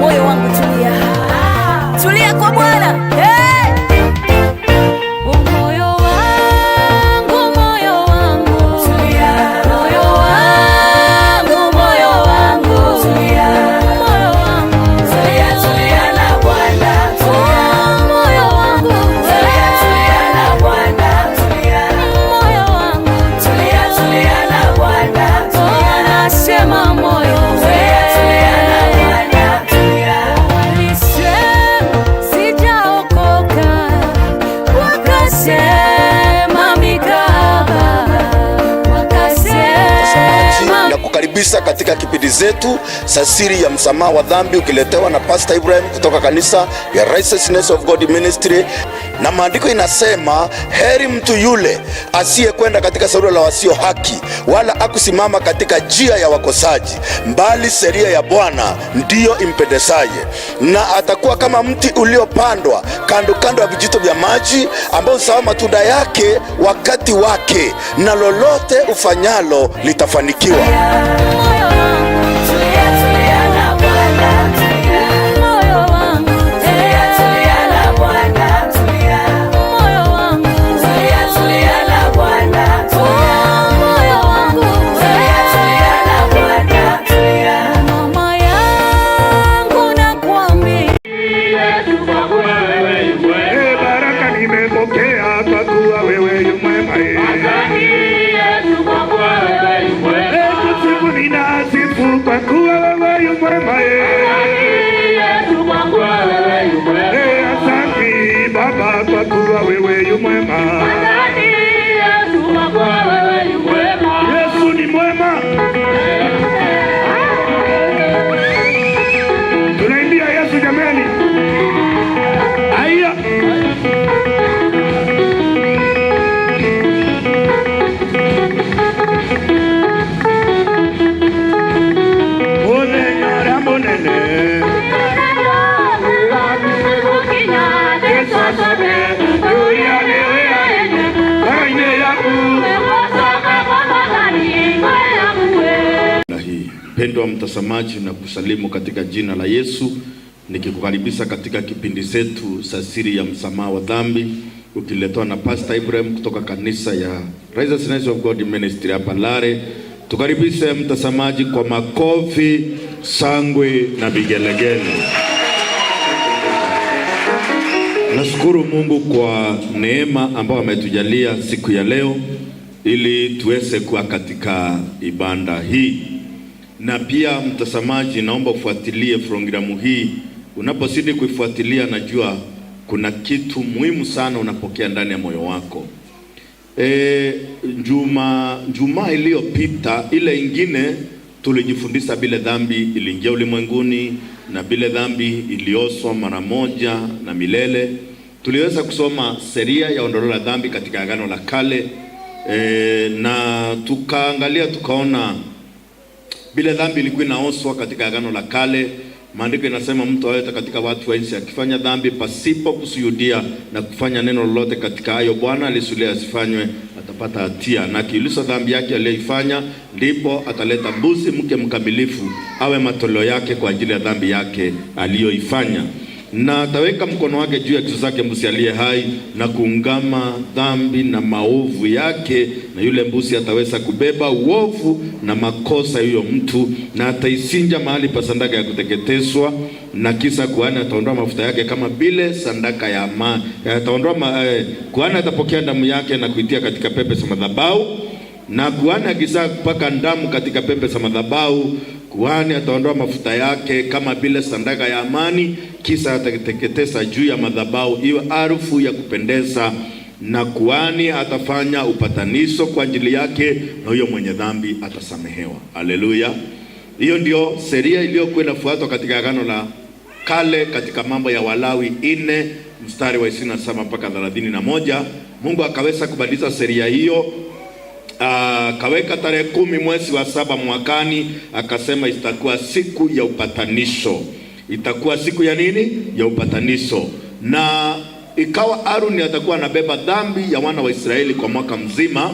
Moyo wangu tulia, tulia kwa Bwana. Hey! Moyo wangu, moyo wangu, tulia, moyo wangu, moyo wangu, tulia, moyo wangu, tulia, tulia na Bwana, tulia, moyo wangu, tulia, tulia na Bwana, tulia, moyo wangu, tulia, tulia na Bwana, tulia, nasema moyo, tulia, tulia na Bwana, tulia. Walisema sijaokoka, wakasema mikaba, wakasema Na kukaribisha katika kipindi zetu za siri ya msamaha wa dhambi ukiletewa na Pastor Ibrahim kutoka kanisa ya Righteousness of God Ministry. Na maandiko inasema heri mtu yule asiyekwenda katika shauri la wasio haki, wala akusimama katika njia ya wakosaji, bali sheria ya Bwana ndiyo impendezaye, na atakuwa kama mti uliopandwa kando kando ya vijito vya maji, ambao huzaa matunda yake wakati wake, na lolote ufanyalo litafanikiwa. Moyo wangu, tulia, tulia na Bwana, tulia. Moyo wangu, tulia, tulia na Bwana, tulia. Moyo wangu, tulia, tulia na Bwana, tulia. Moyo wangu, tulia, tulia na Bwana, tulia. Mama yangu nakuambia. E, baraka nimepokea kwa kuwa wewe yu mwema. E, kusifu ninasifu kwa kuwa wewe yu mwema. E, asante Baba kwa kuwa wewe yu mwema. Yesu ni mwema. Tunaimbia Yesu jameni. Aya. Mũthenya ũrĩa mũnene Yesu acoke ũrĩa nĩ ngoro-inĩ yaku. Na hii mpendwa mtazamaji, na kusalimu katika jina la Yesu, nikikukaribisha katika kipindi zetu za siri ya msamaha wa dhambi, ukiletwa na Pastor Ibrahim kutoka kanisa ya Righteousness of God Ministry hapa Lare. Tukaribishe mtazamaji kwa makofi, shangwe na vigelegele. Nashukuru Mungu kwa neema ambayo ametujalia siku ya leo ili tuweze kuwa katika ibada hii. Na pia mtazamaji, naomba ufuatilie programu hii. Unapozidi kuifuatilia, najua kuna kitu muhimu sana unapokea ndani ya moyo wako. E, juma iliyopita ile ingine tulijifundisha vile dhambi iliingia ulimwenguni na vile dhambi ilioswa mara moja na milele. Tuliweza kusoma sheria ya ondoleo la dhambi katika Agano la Kale, na tukaangalia tukaona vile dhambi ilikuwa inaoswa katika Agano la Kale. Maandiko inasema mtu ayote katika watu wa nchi akifanya dhambi pasipo kusujudia na kufanya neno lolote katika hayo Bwana alisulia asifanywe, atapata hatia, na akiuliza dhambi yake aliyoifanya, ndipo ataleta mbuzi mke mkamilifu awe matoleo yake kwa ajili ya dhambi yake aliyoifanya, na ataweka mkono wake juu ya kichwa chake mbuzi aliye hai na kuungama dhambi na maovu yake, na yule mbuzi ataweza kubeba uovu na makosa ya huyo mtu, na ataisinja mahali pa sadaka ya kuteketezwa, na kisa kuhani ataondoa mafuta yake kama vile sadaka ya amani. Ataondoa kuhani atapokea damu yake na kuitia katika pembe za madhabahu, na kuhani akisha kupaka damu katika pembe za madhabahu, kuhani ataondoa mafuta yake kama vile sadaka ya amani, kisha atateketeza juu ya madhabahu iwe harufu ya kupendeza, na kuhani atafanya upatanisho kwa ajili yake, na huyo mwenye dhambi atasamehewa. Haleluya! Hiyo ndio sheria iliyokuwa inafuatwa katika Agano la Kale katika Mambo ya Walawi 4 mstari wa 27 mpaka 31. Mungu akaweza kubadilisha sheria hiyo, akaweka tarehe 10 mwezi wa 7 mwakani, akasema itakuwa siku ya upatanisho. Itakuwa siku ya nini? Ya upatanisho. Na ikawa Aruni atakuwa anabeba dhambi ya wana wa Israeli kwa mwaka mzima,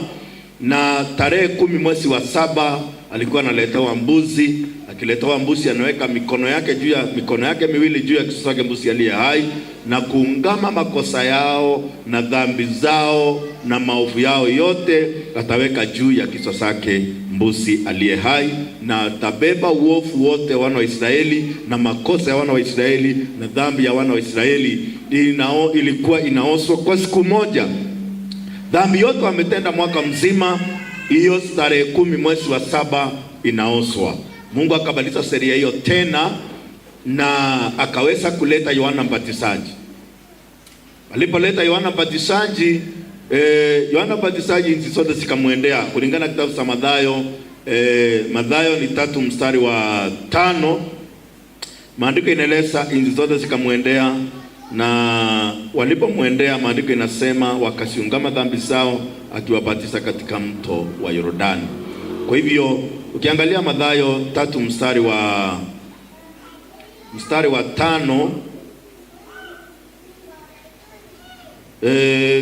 na tarehe 10 mwezi wa 7 alikuwa analetewa mbuzi. Akiletewa mbuzi anaweka mikono yake juu ya mikono yake miwili juu ya kichwa chake mbuzi aliye hai, na kuungama makosa yao na dhambi zao na maovu yao yote ataweka juu ya kichwa chake mbuzi aliye hai, na atabeba uovu wote wana wa Israeli na makosa ya wana wa Israeli na dhambi ya wana wa Israeli. Ilikuwa inaoswa kwa siku moja. Dhambi yote wametenda mwaka mzima, hiyo tarehe 10 mwezi wa 7 inaoswa. Mungu akabadilisha sheria hiyo tena na akaweza kuleta Yohana Mbatizaji. Alipoleta Yohana Mbatizaji, Yohana Mbatizaji nchi zote zikamwendea, kulingana na kitabu cha Mathayo. Mathayo ni 3 mstari wa 5. Maandiko inaeleza nchi zote zikamwendea, na walipomwendea maandiko inasema wakasiungama dhambi zao, akiwabatiza katika mto wa Yordani. Kwa hivyo ukiangalia Mathayo 3 mstari wa 5,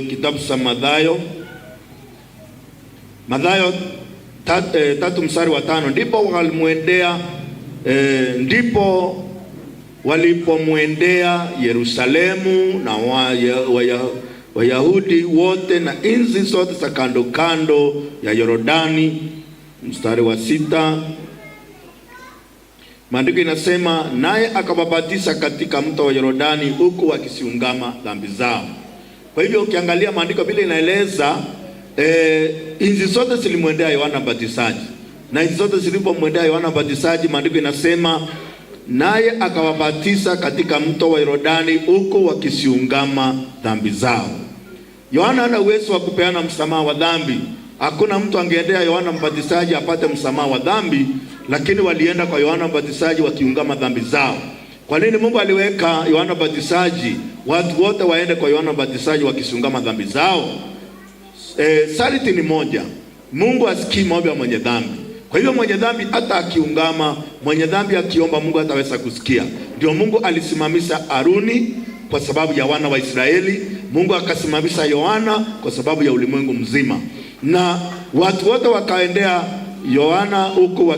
kitabu cha Mathayo 3 mstari wa 5, ndipo walimwendea, ndipo walipomwendea Yerusalemu na Wayahudi wote na nchi zote za kando kando ya Yordani. Mstari wa 6, maandiko inasema naye akawabatiza katika mto wa Yordani huku wakisiungama dhambi zao. Kwa hivyo ukiangalia maandiko vile inaeleza, nchi zote zilimwendea Yohana Mbatizaji, na nchi zote zilipomwendea Yohana Mbatizaji, maandiko inasema naye akawabatiza katika mto wa Yordani huku wakisiungama dhambi zao. Yohana hana uwezo wa kupeana msamaha wa dhambi. Hakuna mtu angeendea Yohana Mbatizaji apate msamaha wa dhambi, lakini walienda kwa Yohana Mbatizaji wakiungama dhambi zao. Kwa nini Mungu aliweka Yohana Mbatizaji watu wote waende kwa Yohana Mbatizaji wakisiungama dhambi zao? Saliti ni moja. Mungu asikii maombi ya mwenye dhambi. Kwa hivyo mwenye dhambi hata akiungama, mwenye dhambi akiomba, Mungu hataweza kusikia. Ndio Mungu alisimamisha Aruni kwa sababu ya wana wa Israeli. Mungu akasimamisha Yohana kwa sababu ya ulimwengu mzima. Na watu wote wakaendea Yohana huku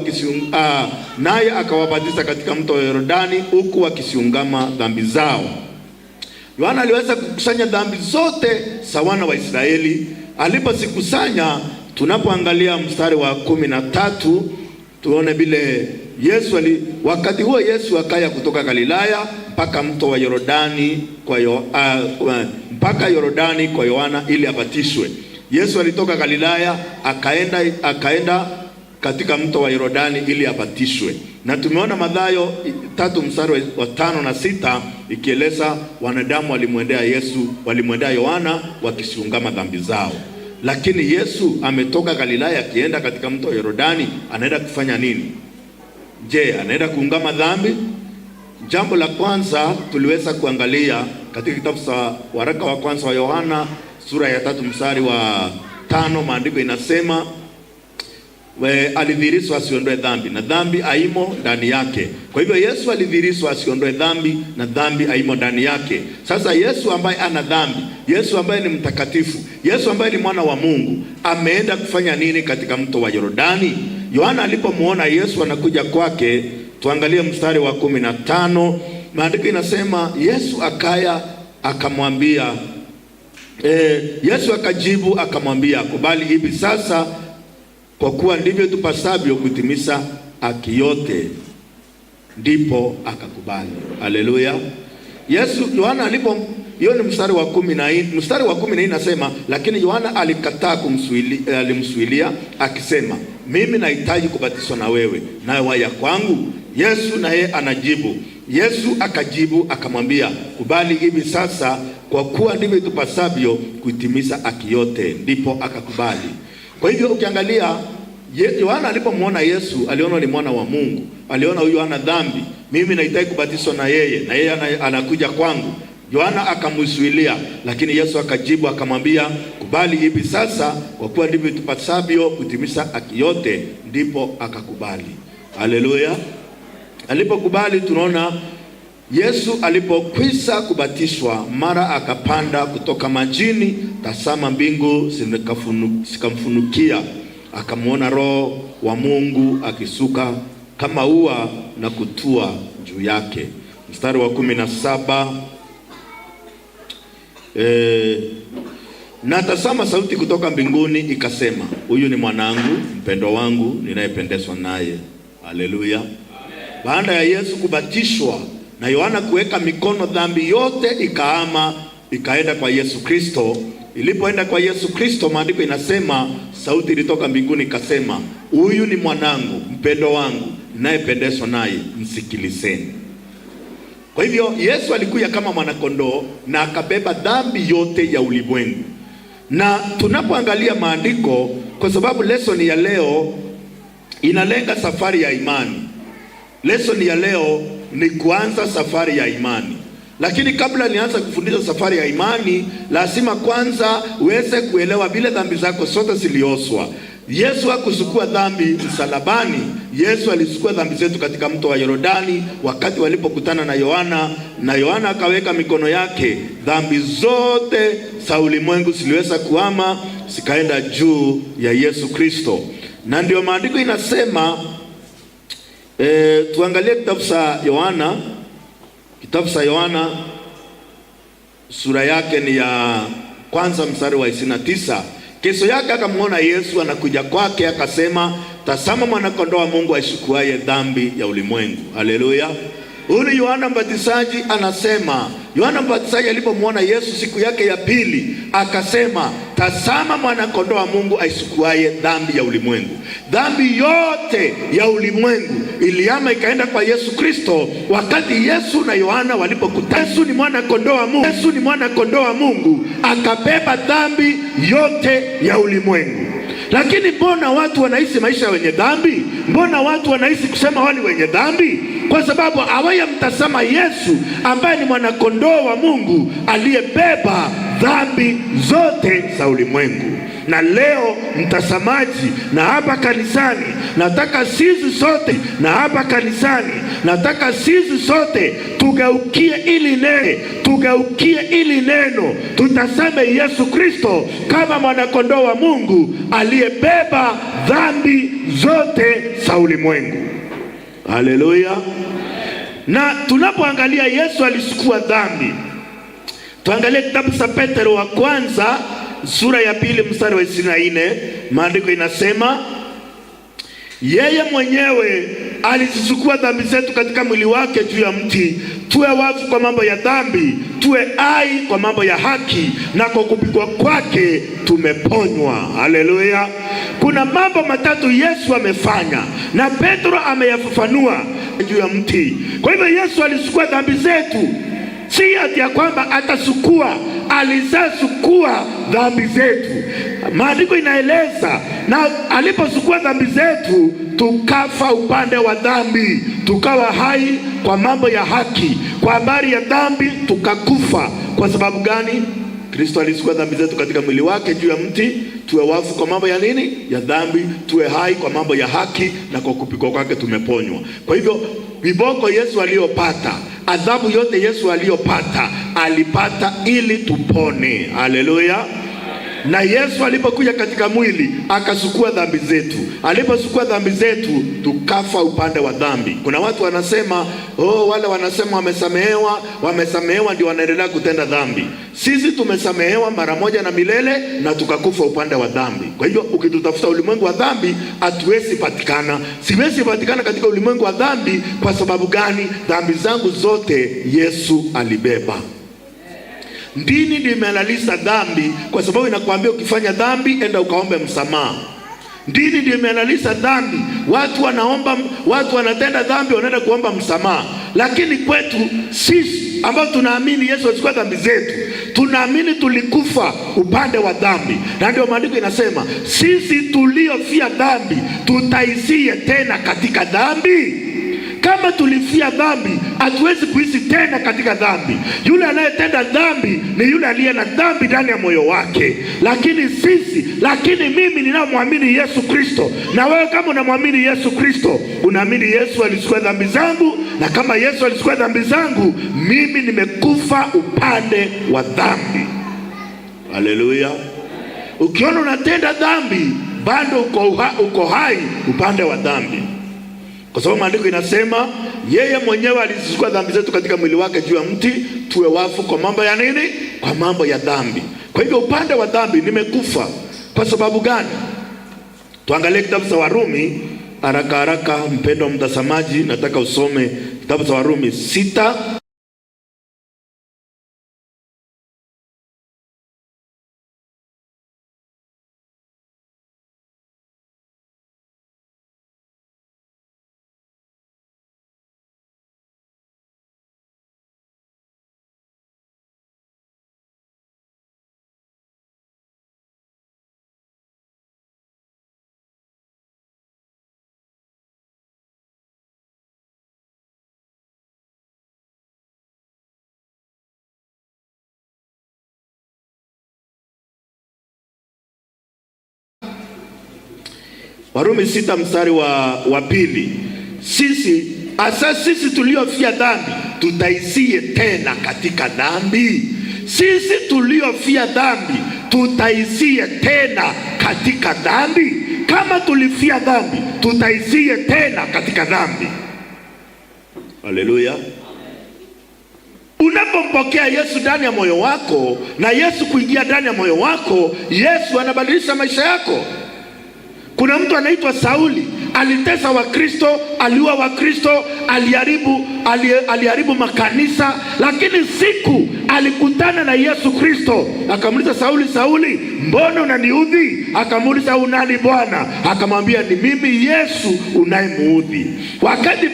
naye akawabatiza katika mto wa Yordani huku wakisiungama dhambi zao. Yohana aliweza kukusanya dhambi zote za wana wa Israeli. Alipozikusanya, tunapoangalia mstari wa 13, tuone vile Yesu wakati huo Yesu akaya kutoka Galilaya mpaka mto wa Yordani mpaka Yordani kwa Yohana ili abatizwe. Yesu alitoka Galilaya akaenda katika mto wa Yordani ili abatizwe. Na tumeona Mathayo 3 mstari wa 5 na 6 ikieleza wanadamu walimwendea Yesu, walimwendea Yohana wakisiungama dhambi zao. Lakini Yesu ametoka Galilaya akienda katika mto wa Yordani, anaenda kufanya nini? Je, anaenda kuungama dhambi? Jambo la kwanza tuliweza kuangalia katika kitabu cha waraka wa kwanza wa Yohana sura ya 3 mstari wa 5, maandiko inasema alidhihirishwa asiondoe dhambi na dhambi haimo ndani yake. Kwa hivyo Yesu alidhihirishwa asiondoe dhambi na dhambi haimo ndani yake. Sasa Yesu ambaye ana dhambi, Yesu ambaye ni mtakatifu, Yesu ambaye ni mwana wa Mungu, ameenda kufanya nini katika mto wa Yordani? Yohana alipomuona Yesu anakuja kwake, tuangalie mstari wa 15, maandiko inasema Yesu akaya akamwambia, Yesu akajibu akamwambia, kubali hivi sasa, kwa kuwa ndivyo tupasavyo kutimiza haki yote. Ndipo akakubali. Haleluya. Yesu Yohana alipo, hiyo ni mstari wa 14, mstari wa 14 inasema, lakini Yohana alikataa alimsuilia akisema, mimi nahitaji kubatizwa na wewe, nawe waya kwangu? Yesu naye anajibu. Yesu akajibu akamwambia, kubali hivi sasa, kwa kuwa ndivyo tupasavyo kutimiza haki yote. Ndipo akakubali. Kwa hivyo ukiangalia Yohana alipomwona Yesu aliona ni mwana wa Mungu, aliona huyu hana dhambi, mimi nahitaji kubatizwa na yeye, na yeye anakuja kwangu. Yohana akamzuilia, lakini Yesu akajibu akamwambia, kubali hivi sasa, kwa kuwa ndivyo tupasavyo kutimiza haki yote. Ndipo akakubali. Haleluya! Alipokubali, tunaona Yesu alipokwisha kubatizwa, mara akapanda kutoka majini, tazama mbingu zikamfunukia, akamwona Roho wa Mungu akishuka kama ua na kutua juu yake. Mstari wa 17, na tazama sauti kutoka mbinguni ikasema, huyu ni mwanangu mpendwa wangu ninayependezwa naye. Haleluya! Baada ya Yesu kubatizwa na Yohana kuweka mikono, dhambi yote ikahama ikaenda kwa Yesu Kristo. Ilipoenda kwa Yesu Kristo, maandiko inasema sauti ilitoka mbinguni ikasema, huyu ni mwanangu mpendwa wangu ninayependezwa naye, msikilizeni. Kwa hivyo Yesu alikuja kama mwanakondoo na akabeba dhambi yote ya ulimwengu. Na tunapoangalia maandiko, kwa sababu lesson ya leo inalenga safari ya imani. Lesson ya leo ni kuanza safari ya imani. Lakini kabla nianze kufundisha safari ya imani, lazima kwanza uweze kuelewa vile dhambi zako zote zilioswa. Yesu hakuchukua dhambi msalabani. Yesu alichukua dhambi zetu katika mto wa Yordani wakati walipokutana na Yohana, na Yohana akaweka mikono yake, dhambi zote za ulimwengu ziliweza kuhama zikaenda juu ya Yesu Kristo. Na ndio maandiko inasema tuangalie kitabu cha Yohana, kitabu cha Yohana sura yake ni ya kwanza mstari wa 29. Kesho yake akamwona Yesu anakuja kwake, akasema, tazama mwana-kondoo wa Mungu aichukuaye dhambi ya ulimwengu. Haleluya! Huyu ni Yohana Mbatizaji anasema, Yohana Mbatizaji alipomwona Yesu siku yake ya pili akasema, tazama mwana-kondoo wa Mungu aichukuaye dhambi ya ulimwengu. Dhambi yote ya ulimwengu ilihama ikaenda kwa Yesu Kristo wakati Yesu na Yohana walipokutana. Yesu ni mwana-kondoo wa Mungu. Yesu ni mwana-kondoo wa Mungu akabeba dhambi yote ya ulimwengu. Lakini mbona watu wanaishi maisha wenye dhambi? Mbona watu wanaishi kusema wali wenye dhambi? Kwa sababu hawajamtazama Yesu ambaye ni mwanakondoo wa Mungu aliyebeba dhambi zote za ulimwengu. Na leo mtazamaji, na hapa kanisani, nataka sisi sote, na hapa kanisani, nataka sisi sote tugeukie ili neno, tugeukie ili neno, tutazame Yesu Kristo kama mwanakondoo wa Mungu aliyebeba dhambi zote za ulimwengu. Haleluya! Na tunapoangalia Yesu alichukua dhambi, tuangalie kitabu cha Petro wa kwanza sura ya 2 mstari wa 24. Maandiko inasema yeye mwenyewe alizichukua dhambi zetu katika mwili wake juu ya mti, tuwe wafu kwa mambo ya dhambi, tuwe hai kwa mambo ya haki, na kwa kupigwa kwake tumeponywa. Haleluya! Kuna mambo matatu Yesu amefanya na Petro ameyafafanua juu ya mti. Kwa hivyo Yesu alichukua dhambi zetu, si ati ya kwamba atachukua, alizachukua dhambi zetu. Maandiko inaeleza, na alipochukua dhambi zetu tukafa upande wa dhambi, tukawa hai kwa mambo ya haki. Kwa habari ya dhambi tukakufa. Kwa sababu gani? Kristo alichukua dhambi zetu katika mwili wake juu ya mti, tuwe wafu kwa mambo ya nini? Ya dhambi, tuwe hai kwa mambo ya haki, na kwa kupigwa kwake tumeponywa. Kwa hivyo viboko Yesu aliyopata, adhabu yote Yesu aliyopata, alipata ili tupone. Haleluya! Na Yesu alipokuja katika mwili akachukua dhambi zetu. Alipochukua dhambi zetu tukafa upande wa dhambi. Kuna watu wanasema, oh, wale wanasema wamesamehewa, wamesamehewa ndio wanaendelea kutenda dhambi. Sisi tumesamehewa mara moja na milele na tukakufa upande wa dhambi. Kwa hivyo ukitutafuta ulimwengu wa dhambi hatuwezi patikana. Siwezi patikana katika ulimwengu wa dhambi. Kwa sababu gani? Dhambi zangu zote Yesu alibeba. Dini ndio imehalalisha dhambi, kwa sababu inakwambia ukifanya dhambi enda ukaombe msamaha. Dini ndio imehalalisha dhambi. Watu wanaomba, watu wanatenda dhambi wanaenda kuomba msamaha. Lakini kwetu sisi ambao tunaamini Yesu alichukua dhambi zetu, tuna Tunaamini tulikufa upande wa dhambi, na ndio maandiko inasema sisi tuliofia dhambi tutaishie tena katika dhambi? Kama tulifia dhambi, hatuwezi kuishi tena katika dhambi. Yule anayetenda dhambi ni yule aliye na dhambi ndani ya moyo wake. Lakini sisi, lakini mimi ninamwamini Yesu Kristo, na wewe kama unamwamini Yesu Kristo, unaamini Yesu alichukua dhambi zangu, na kama Yesu alichukua dhambi zangu, mimi nimekufa upande wa dhambi. Haleluya! Ukiona unatenda dhambi, bado uko hai upande wa dhambi, kwa sababu maandiko inasema yeye mwenyewe alizichukua dhambi zetu katika mwili wake juu ya mti, tuwe wafu kwa mambo ya nini? Kwa mambo ya dhambi. Kwa hivyo upande wa dhambi nimekufa. Kwa sababu gani? Tuangalie kitabu cha Warumi haraka haraka, mpendwa mtazamaji, nataka usome kitabu cha Warumi 6. Warumi 6 mstari wa 2. Sisi asa sisi tuliofia dhambi tutaisie tena katika dhambi? Sisi tuliofia dhambi tutaisie tena katika dhambi? Kama tulifia dhambi tutaisie tena katika dhambi? Haleluya. Unapompokea Yesu ndani ya moyo wako na Yesu kuingia ndani ya moyo wako, Yesu anabadilisha maisha yako. Kuna mtu anaitwa Sauli, alitesa Wakristo, aliua Wakristo, aliharibu makanisa, lakini siku alikutana na Yesu Kristo, akamuuliza Sauli, Sauli, mbona unaniudhi? Akamuuliza, unani Bwana? Akamwambia, ni mimi Yesu unayemuudhi. Wakati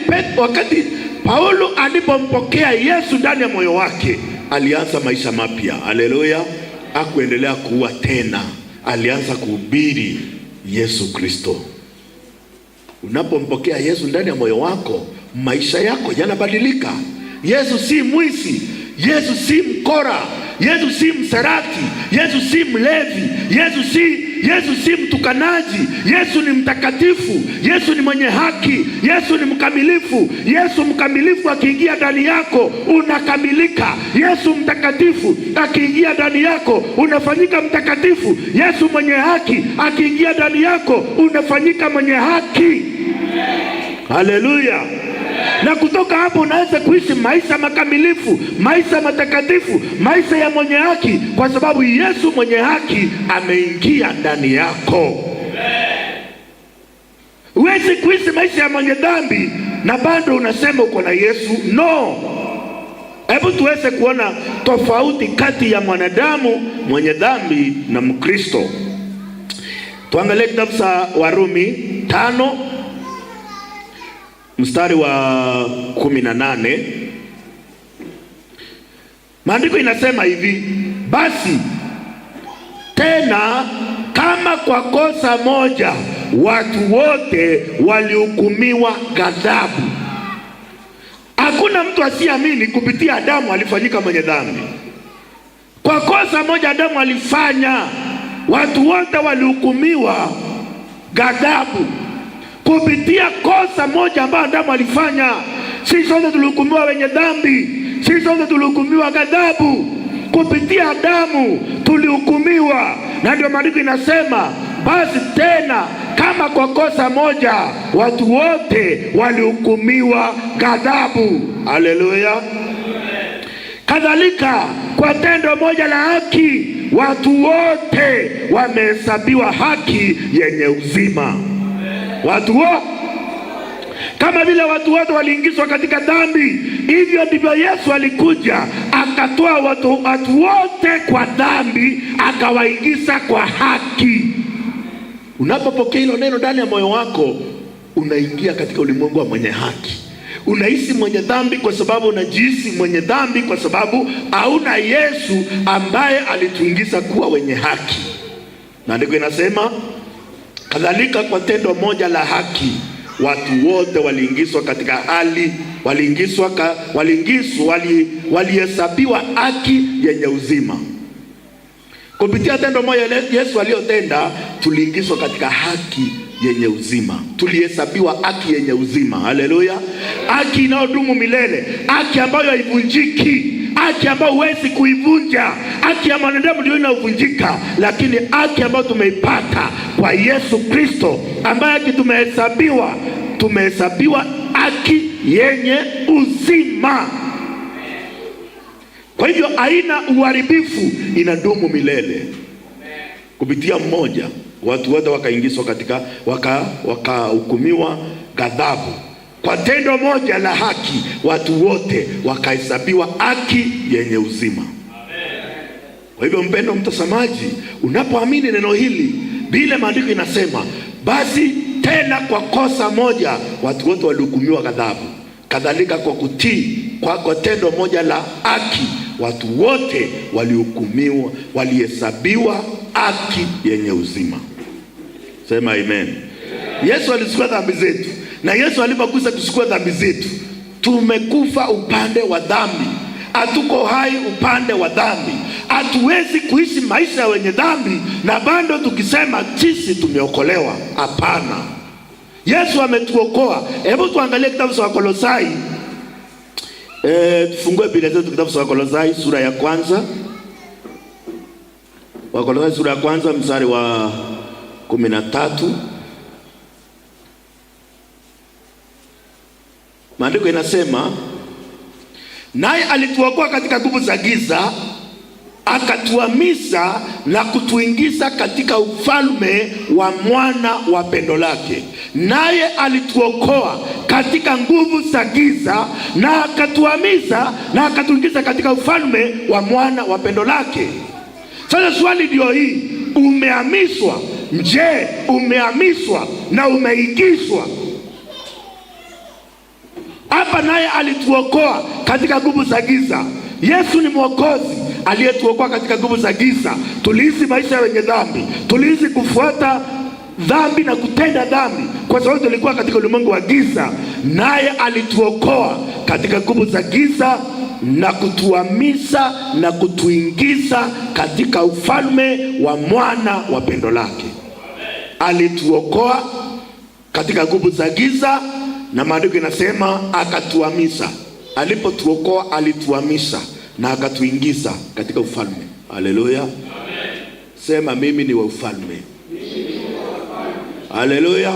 Paulo alipompokea Yesu ndani ya moyo wake, alianza maisha mapya. Haleluya. Hakuendelea kuua tena, alianza kuhubiri Yesu Kristo. Unapompokea Yesu ndani ya moyo wako, maisha yako yanabadilika. Yesu si mwizi, Yesu si mkora, Yesu si mserati, Yesu si mlevi, Yesu si mtukanaji. Yesu ni mtakatifu, Yesu ni mwenye haki, Yesu ni mkamilifu. Yesu mkamilifu akiingia ndani yako unakamilika. Yesu mtakatifu akiingia ndani yako unafanyika mtakatifu. Yesu mwenye haki akiingia ndani yako unafanyika mwenye haki. Haleluya. Na kutoka hapo unaweza kuishi maisha makamilifu, maisha matakatifu, maisha ya mwenye haki, kwa sababu Yesu mwenye haki ameingia ndani yako. Huwezi kuishi maisha ya mwenye dhambi na bado unasema uko na Yesu. No. Hebu tuweze kuona tofauti kati ya mwanadamu mwenye dhambi na Mkristo. Tuangalie kitabu cha Warumi 5 mstari wa 18. Maandiko inasema hivi: basi tena kama kwa kosa moja watu wote walihukumiwa ghadhabu. Hakuna mtu asiamini kupitia Adamu alifanyika mwenye dhambi. Kwa kosa moja Adamu alifanya, watu wote walihukumiwa ghadhabu. Kupitia kosa moja ambayo Adamu alifanya, sisi sote tulihukumiwa wenye dhambi, sisi sote tulihukumiwa ghadhabu. Kupitia Adamu tulihukumiwa, na ndio maandiko inasema basi tena kama kwa kosa moja watu wote walihukumiwa ghadhabu. Haleluya. Kadhalika kwa tendo moja la haki watu wote wamehesabiwa haki yenye uzima. Watu wote, kama vile watu wote waliingizwa katika dhambi, hivyo ndivyo Yesu alikuja akatoa watu wote kwa dhambi, akawaingiza kwa haki. Unapopokea hilo neno ndani ya moyo wako, unaingia katika ulimwengu wa mwenye haki. Unahisi mwenye dhambi kwa sababu unajihisi mwenye dhambi kwa sababu hauna Yesu ambaye alituingiza kuwa wenye haki. Maandiko inasema kadhalika, kwa tendo moja la haki watu wote waliingizwa katika hali waliingizwa waliingizwa walihesabiwa haki yenye uzima. Kupitia tendo moja Yesu aliyotenda, tuliingizwa katika haki yenye uzima, tulihesabiwa haki yenye uzima. Haleluya! Haki inayodumu milele, haki ambayo haivunjiki, haki ambayo huwezi kuivunja. Haki ya mwanadamu ndio inavunjika, lakini haki ambayo tumeipata kwa Yesu Kristo, ambaye haki tumehesabiwa, tumehesabiwa haki yenye uzima. Kwa hivyo haina uharibifu, inadumu milele. Kupitia mmoja watu wote wakaingizwa katika wakahukumiwa ghadhabu. Kwa tendo moja la haki watu wote wakahesabiwa haki yenye uzima. Kwa hivyo, mpendo mtazamaji, unapoamini neno hili, vile maandiko inasema, basi tena kwa kosa moja watu wote walihukumiwa ghadhabu, kadhalika kwa kutii kwa tendo moja la haki watu wote walihukumiwa, walihesabiwa haki yenye uzima. Sema amen. Yesu alichukua dhambi zetu, na Yesu alipokuja kuchukua dhambi zetu, tumekufa upande wa dhambi, hatuko hai upande wa dhambi. Hatuwezi kuishi maisha ya wenye dhambi na bado tukisema sisi tumeokolewa. Hapana, Yesu ametuokoa. Hebu tuangalie kitabu cha Wakolosai. Tufungue Biblia zetu kitabu cha Wakolosai sura ya kwanza. Wakolosai sura ya kwanza mstari wa 13. Maandiko inasema, naye alituokoa katika nguvu za giza, akatuhamisha na kutuingiza katika ufalme wa mwana wa pendo lake. Naye alituokoa katika nguvu za giza na akatuhamisha na akatuingiza katika ufalme wa mwana wa pendo lake. Sasa swali ndio hii, umehamishwa? Je, umehamishwa na umeingizwa? Hapa naye alituokoa katika nguvu za giza. Yesu ni Mwokozi aliyetuokoa katika nguvu za giza. Tuliishi maisha ya wenye dhambi, tuliishi kufuata dhambi na kutenda dhambi, kwa sababu tulikuwa katika ulimwengu wa giza. Naye alituokoa katika nguvu za giza na kutuhamisha na kutuingiza katika ufalme wa mwana wa pendo lake. Alituokoa katika nguvu za giza, na maandiko inasema akatuhamisha. Alipotuokoa alituhamisha na akatuingiza katika ufalme. Haleluya! Sema mimi ni wa ufalme. Haleluya!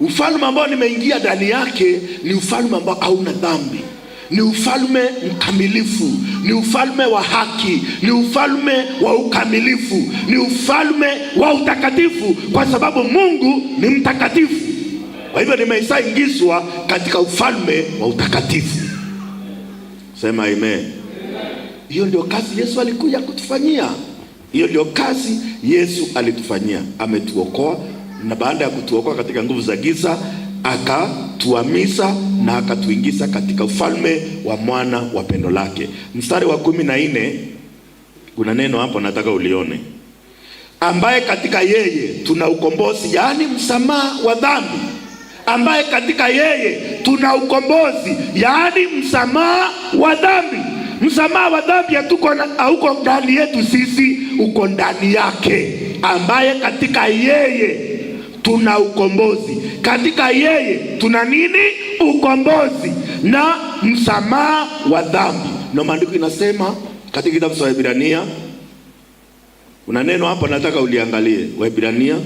Ufalme ambao nimeingia ndani yake ni ufalme ambao hauna dhambi, ni ufalme mkamilifu, ni ufalme wa haki, ni ufalme wa ukamilifu, ni ufalme wa utakatifu, kwa sababu Mungu ni mtakatifu. Kwa hivyo nimeshaingizwa katika ufalme wa utakatifu. Sema amen. Hiyo ndio kazi Yesu alikuja kutufanyia. Hiyo ndio kazi Yesu alitufanyia. Ametuokoa, na baada ya kutuokoa katika nguvu za giza akatuhamisha na akatuingiza katika ufalme wa mwana wa pendo lake. Mstari wa 14, kuna neno hapo nataka ulione, ambaye katika yeye tuna ukombozi, yaani msamaha wa dhambi. Ambaye katika yeye tuna ukombozi, yaani msamaha wa dhambi. Msamaha wa dhambi hauko ndani yetu sisi, uko ndani yake, ambaye katika yeye tuna ukombozi. Katika yeye tuna nini? Ukombozi na msamaha wa dhambi. Na maandiko inasema katika kitabu cha Waebrania, kuna neno hapa nataka uliangalie. Waebrania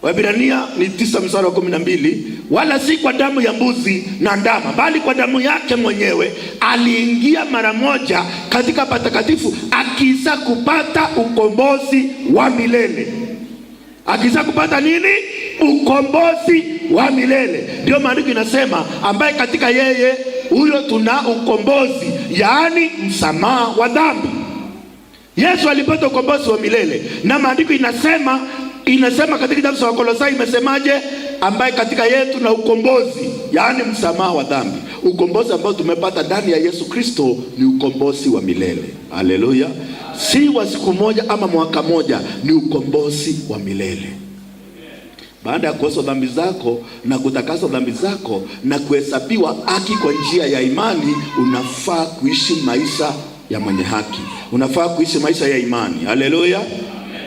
Waebrania ni 9 mstari wa 12, wala si kwa damu ya mbuzi na ndama, bali kwa damu yake mwenyewe aliingia mara moja katika patakatifu, akiisa kupata ukombozi wa milele. Akiisa kupata nini? Ukombozi wa milele. Ndio maandiko inasema ambaye katika yeye huyo tuna ukombozi, yaani msamaha wa dhambi. Yesu alipata ukombozi wa milele, na maandiko inasema katika kitabu cha Wakolosai imesemaje? Ambaye katika yeye tuna ukombozi, yaani msamaha wa dhambi. Ukombozi ambao tumepata ndani ya Yesu Kristo ni ukombozi wa milele. Haleluya! Si wa siku moja ama mwaka moja, ni ukombozi wa milele. Baada ya kuoshwa dhambi zako na kutakaswa dhambi zako na kuhesabiwa haki kwa njia ya imani, unafaa kuishi maisha ya mwenye haki, unafaa kuishi maisha ya imani. Haleluya!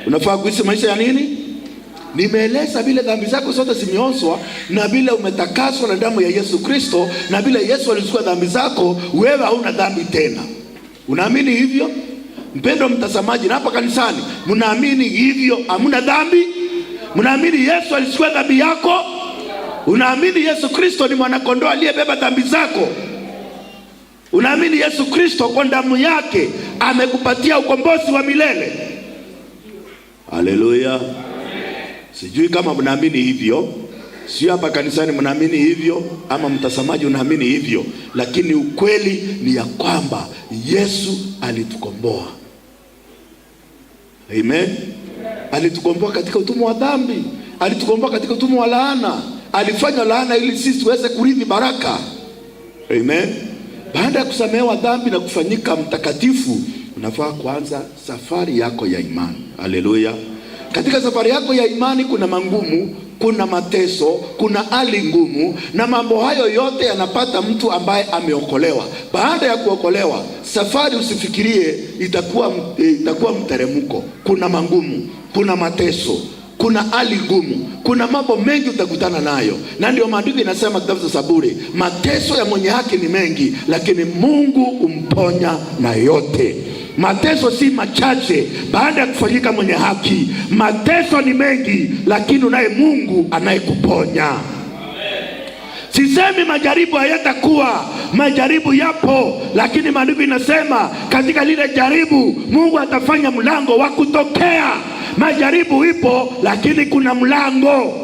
Unafaa kuishi maisha ya nini? Nimeeleza vile dhambi zako zote zimeoshwa na vile umetakaswa na damu ya Yesu Kristo, na vile Yesu alichukua dhambi zako, wewe hauna dhambi tena. Unaamini hivyo, mpendwa mtazamaji? Na hapa kanisani mnaamini hivyo, hamuna dhambi? Mnaamini Yesu alichukua dhambi yako? Unaamini Yesu Kristo ni mwanakondoo aliyebeba dhambi zako? Unaamini Yesu Kristo kwa damu yake amekupatia ukombozi wa milele? Haleluya! Sijui kama mnaamini hivyo, sio hapa kanisani mnaamini hivyo ama mtazamaji unaamini hivyo, lakini ukweli ni ya kwamba Yesu alitukomboa. Amen. Alitukomboa katika utumwa wa dhambi, alitukomboa katika utumwa wa laana, alifanya laana ili sisi tuweze kurithi baraka. Amen. Baada ya kusamehewa dhambi na kufanyika mtakatifu, unafaa kuanza safari yako ya imani. Haleluya. Katika safari yako ya imani kuna mangumu, kuna mateso, kuna hali ngumu, na mambo hayo yote yanapata mtu ambaye ameokolewa. Baada ya kuokolewa, safari usifikirie itakuwa mteremko. Kuna mangumu, kuna mateso, kuna hali ngumu, kuna mambo mengi utakutana nayo, na ndio maandiko inasema kitabu cha Zaburi, mateso ya mwenye haki ni mengi, lakini Mungu humponya na yote. Mateso si machache baada ya kufanyika mwenye haki. Mateso ni mengi, lakini unaye Mungu anayekuponya. Sisemi majaribu hayatakuwa, majaribu yapo, lakini maandiko inasema katika lile jaribu Mungu atafanya mlango wa kutokea. Majaribu ipo, lakini kuna mlango.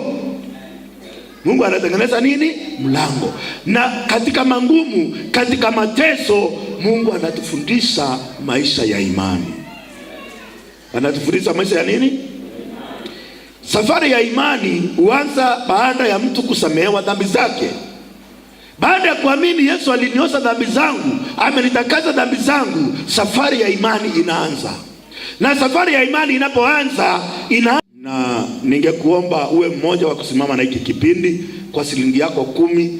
Mungu anatengeneza nini? Mlango. Na katika mangumu, katika mateso, Mungu anatufundisha maisha ya imani. Anatufundisha maisha ya nini? Safari ya imani huanza baada ya mtu kusamehewa dhambi zake. Baada ya kuamini Yesu aliniosha dhambi zangu, amenitakasa dhambi zangu, safari ya imani inaanza. Na safari ya imani inapoanza na ningekuomba uwe mmoja wa kusimama na hiki kipindi kwa shilingi yako 10,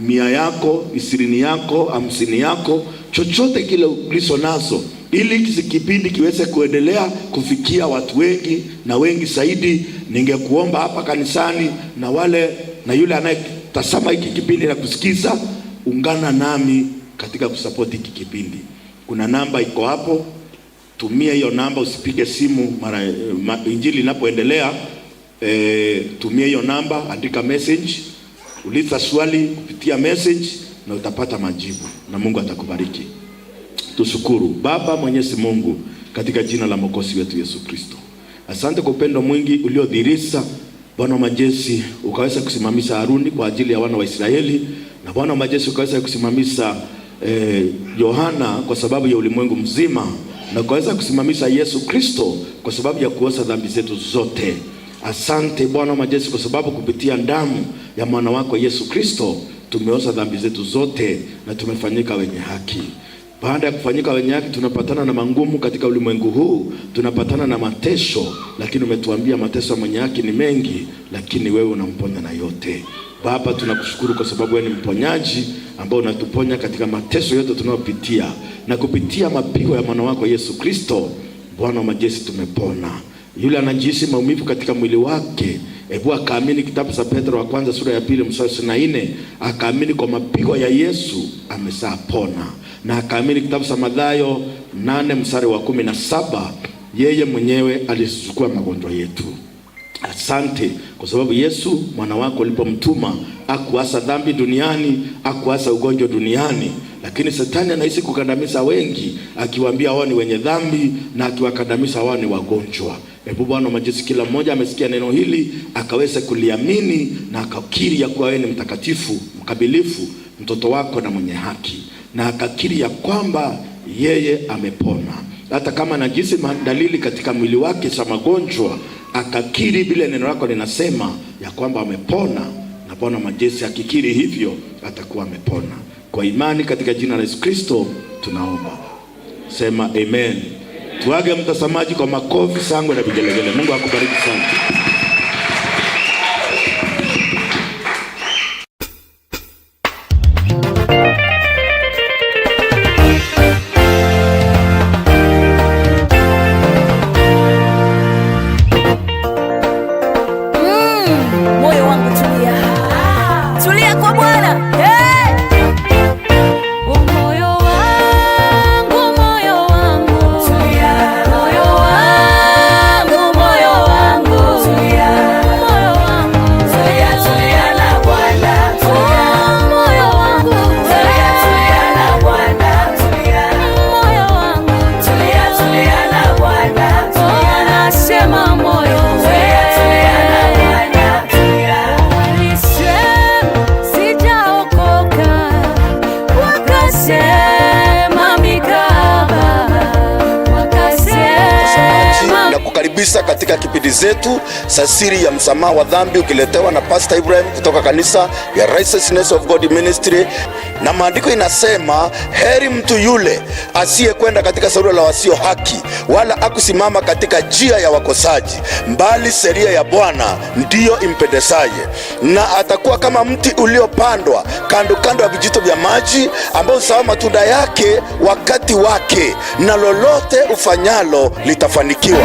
100 yako, 20 yako, 50 yako, chochote kile ulicho nazo, ili hiki kipindi kiweze kuendelea kufikia watu wengi na wengi zaidi. Ningekuomba hapa kanisani na wale na yule anayetazama hiki kipindi na kusikiza, ungana nami katika kusapoti hiki kipindi. Kuna namba iko hapo, tumia hiyo namba, usipige simu mara injili inapoendelea. Tumia hiyo namba, andika message, uliza swali kupitia message na utapata majibu na Mungu atakubariki. Tushukuru Baba Mwenyezi Mungu katika jina la Mwokozi wetu Yesu Kristo. Asante kwa upendo mwingi uliodhihirisha Bwana wa majeshi, ukaweza kusimamisha Haruni kwa ajili ya wana wa Israeli, na Bwana wa majeshi ukaweza kusimamisha Yohana kwa sababu ya ulimwengu mzima, na ukaweza kusimamisha Yesu Kristo kwa sababu ya kuosha dhambi zetu zote. Asante Bwana wa majeshi kwa sababu kupitia damu ya mwana wako Yesu Kristo tumeosha dhambi zetu zote na tumefanyika wenye haki. Baada ya kufanyika wenye haki, tunapatana na mangumu katika ulimwengu huu, tunapatana na mateso, lakini umetuambia mateso ya mwenye haki ni mengi, lakini wewe unamponya na yote. Baba, tunakushukuru kwa sababu wewe ni mponyaji ambao unatuponya katika mateso yote tunayopitia, na kupitia mapigo ya mwana wako Yesu Kristo, Bwana wa majeshi, tumepona. Yule anajihisi maumivu katika mwili wake, hebu akaamini kitabu cha Petro wa kwanza sura ya 2 mstari 24, akaamini kwa mapigo ya Yesu ameshapona, na akaamini kitabu cha Mathayo 8 mstari wa 17, yeye mwenyewe alichukua magonjwa yetu. Asante kwa sababu Yesu mwana wako ulipomtuma hakuasa dhambi duniani, hakuasa ugonjwa duniani, lakini shetani anaishi kukandamiza wengi, akiwaambia wao ni wenye dhambi na akiwakandamiza wao ni wagonjwa. Hebu Bwana wa majeshi, kila mmoja amesikia neno hili akaweza kuliamini na akakiri ya kuwa wewe ni mtakatifu mkamilifu mtoto wako na mwenye haki, na akakiri ya kwamba yeye amepona, hata kama anajisi dalili katika mwili wake za magonjwa, akakiri vile neno lako linasema ya kwamba amepona, na Bwana majeshi akikiri hivyo atakuwa amepona. Kwa imani katika jina la Yesu Kristo tunaomba, sema amen. Tuage mtazamaji kwa makofi, sangwe na vigelegele. Mungu akubariki sana. Moyo wangu tulia, tulia kwa Bwana. Hey! Moyo wangu, moyo wangu, tulia, moyo wangu, moyo wangu, tulia, moyo wangu, tulia, tulia na Bwana, tulia, moyo wangu, tulia, tulia na Bwana, tulia, moyo wangu, tulia, tulia na Bwana, tulia, nasema moyo, tulia, tulia na Bwana, tulia. Walisema sijaokoka, wakasema mikaba, wakasema Na kukaribisha katika kipindi zetu za siri ya msamaha wa dhambi ukiletewa na Pastor Ibrahim kutoka kanisa ya Righteousness of God Ministry. Na maandiko inasema heri mtu yule asiyekwenda katika shauri la wasio haki, wala akusimama katika njia ya wakosaji, bali sheria ya Bwana ndiyo impendezaye, na atakuwa kama mti uliopandwa kando kando ya vijito vya maji, ambao huzaa matunda yake wakati wake, na lolote ufanyalo litafanikiwa.